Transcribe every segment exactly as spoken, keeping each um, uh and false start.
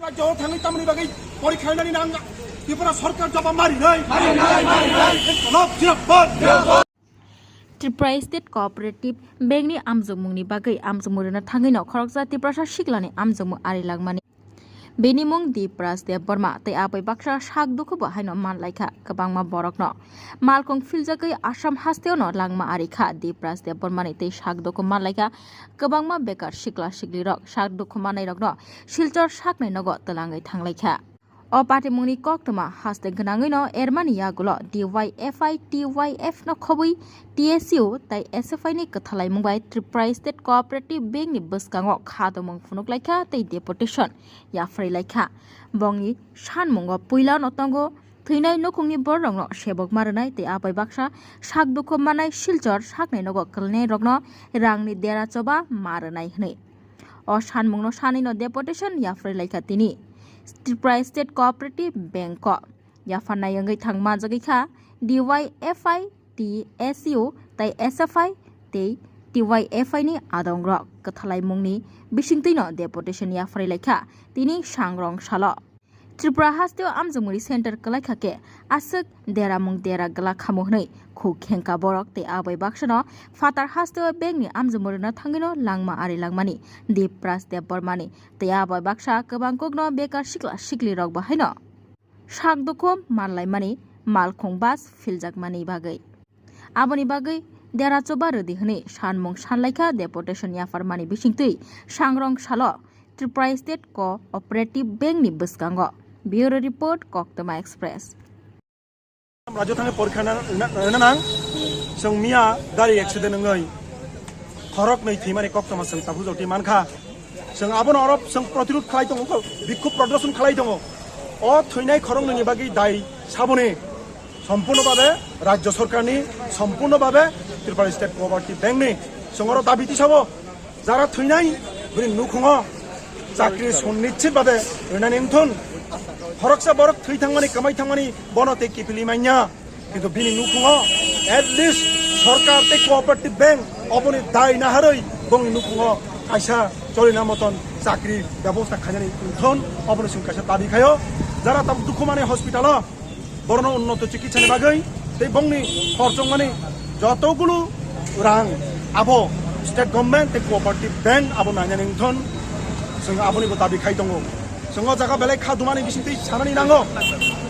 Rajyo thangwi tamni bagwi porikha nani nang Tripura sarkar jawab mari nai. Mari nai, mari nai. Inqilab zindabad. Tripura State Cooperative Bank ni amjokmung ni bagwi amjokmung rwna thangwi no khoroksa Tiprasa siklani amjokmung ari langmani. Bini mung Dipras Debbarma tei aboi baksa sak dukhu bo haino man laikha kwbangma borokno. Malkhung philjagwi Assam hasteo no langma ari kha Dipras Debbarma ni tei sak dukhu man laikha kwbangma bekar sikla siklirok. Sak dukhu mannairokno Silchar saknai nogo twlangwi thanglaikha. O patimungni koktwma haste gwnangwino ermani yagulo D Y F I T Y F no khobwi T S U tei S F I ni kwthalaimung bai Tripura State Cooperative Bank ni bwskango kha tongmung phunuklaikha tei deputation yapharwi laikha. Bongni sanmungo puilano tongo thwinai nukhungni bororokno sebok ma rwnai tei abai baksa sak dukhu manai Silchar saknai nogo kwlainairokno rangni dera choba ma rwnai hwnwi. O sanmungno sanino deputation yapharwi laikha tini Tripura State Cooperative Bank o. Yapharnai wngwi thang manjagwi kha D Y F I T S U tei S F I tei T Y F I ni adongrok kwthalaimungni bisingtwino deputation yapharwi laikha tini sangrong salo. Tripura hasteo amjokmungni center kwlaikha khe aswk deramung dera glak khamu hwnwi khuk khengkha borok tei abai baksano phatar hasteo bank ni amjokmung rwna thangwino langma ari langmani Dipras Debbarmani tei abai baksa kwbang kokno bekar sikla siklirok bo haino sak dukhu manlaimani malkhung bas philjakmani bagwi. Aboni bagwi dera choba rwdi hwnwi sanmung sanlaikha deputation yapharmani bisingtwi sangrong salo Tripura State Cooperative Bank ni bwskango. Bureau Report, Koktwma Express. Rajyo thangwi porikha na, na, na nang. Chwng miya gari accident wngwi khorok nwi thwimani koktwma chwng tabuk jotwi mankha. Chwng abono oro chwng protirod khlai tongo, bikkhub prodorshon khlai tongo. O thwinai khorok nwi ni bagwi dai saboni sompurno babe rajyo sorkarni, sompurno babe Tripura State Cooperative Bank ni. Chwng oro dabi tisabo jara thwinai bini nukhungo chakri sunichit babe rwnani wngthun. Khoroksa borok thwi thangmani, kwmai thangmani bono tei kiphilwi manya. Kintu bini nukhungo at least sorkar tei cooperative bank oboni dai naharwi bongni nukhungo kaisa cholina moton chakri bebosta khainani wngthun, oboni chwng kaisa dabi khaio. Jara tabuk dukhu mani hospital o borokno unnoto chikitsani bagwi tei bongni khorchokmani jotogulo rang abo state government tei cooperative bank abo nainani wngthun, chwng abonibo dabi khai tongo. Chwng o jaga belai kha dumani bisingtwi sanani nango.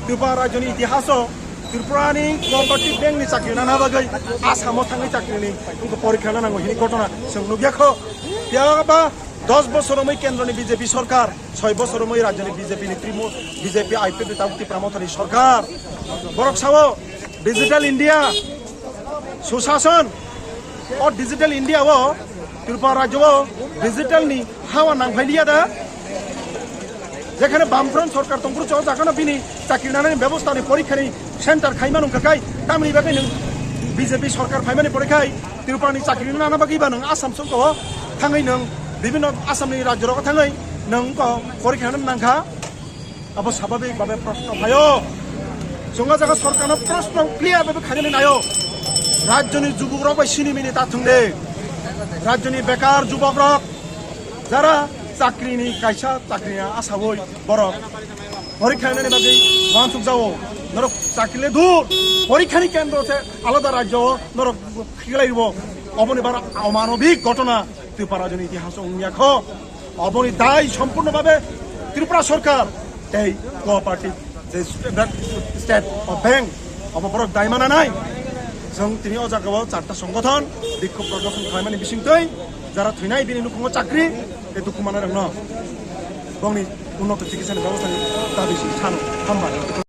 Tripura rajyoni itihaso Tripurani cooperative bank ni chakri nana bagwi Assam o thangwi chakrini wngkha porikha nana nango hini ghotona chwng nukya kho. Phiya ba dos bosor romwi kendroni B J P sorkar, soi bosor romwi rajyoni B J P ni Trimo-, B J P I P F ni tabuk Tipra Mothani sorkar. Borok sao Digital India, Susason, o Digital India o Tripura rajyo o digital ni hawa nangphailiya da? Jekhane Bamfront sorkar tongphuru, o jakhano bini chakri nanani bebosta ni porikha ni center khaima nungkha khai, tamni bagwi nwng B J P sorkar phaimani pore khai Tripura ni chakri nana bagwi ba nwng Assam songko o thangwi nwng bibhinno Assam ni rajyo rogo thangwi nwng ko porikha nang kha. Abo sababik babe proshno phaio. Chwng o jaga sorkarno proshno clear babe khainani naio. Rajyoni jubukrok bai sini mini ta thung de. Rajyoni bekar jubokrok jara chakrini kaisa chakrini asawi borok porikha nani bagwi wansuk jao. Norok chakri le dur. Porikha ni kendro se alada rajyo norok khiklai bo. Oboni bara omanobik ghotona Tripura rajyoni itihaso wngya kho. Oboni dai sompurno babe Tripura sorkar tei cooperative je state, state of bank obo borok dai mana nai. Chwng tini o jaga o charta songgothon bikhub prodorshon khlaimani bisingtwi jara thwinai bini nukhungo chakri tei dukhu manai rokno bongni unnoto chikitsa ni bebostha ni dabi sano. Hambai.